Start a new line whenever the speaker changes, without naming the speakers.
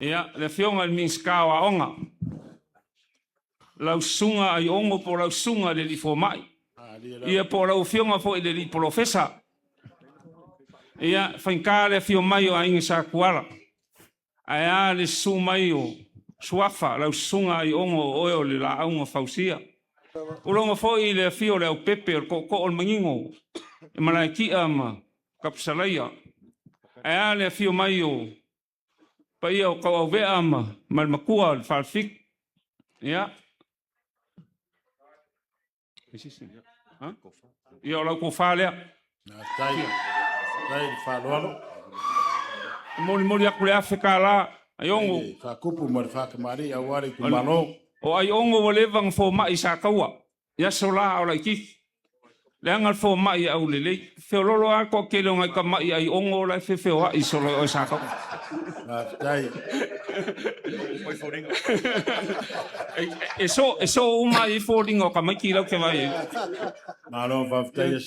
Ia, le Afioga i le Minisita o Aoga, lau Susuga Aiogo po o lau Susuga i le Alii Fomai, ia po o lau Afioga foi i le Alii Polofesa. Ia, e faigata le afio mai o Aiga Sa Tuala, ae a le susu mai o Suafa, lau Susuga Aiogo o oe o le Laau na Fausia. Tulouna foi i le afio o Leaupepe o le Tootoo o le Manino i Malaetia ma Tapusalaia, ae a le afio mai o paia o Tauauvea ma le Matua o le Falefitu. Ia, ia o lau tofa lea.
Faafetai. Faafetai le faaaloalo.
E molimoli atu le $1000 Aiono.
Le faakupu ma le faatamalii aua le itumalo.
O Aiono ua leva ona fomai sa taua i aso la a o laitiiti. Leaga le fomai e aulelei. Feololo lava le toatele o nai tamai Aiono la e feofeoai solo e oe Sataua.
Faafetai.
E soo uma ai foliga o tamaiti la ou te vaai ai.
Malo faafetai.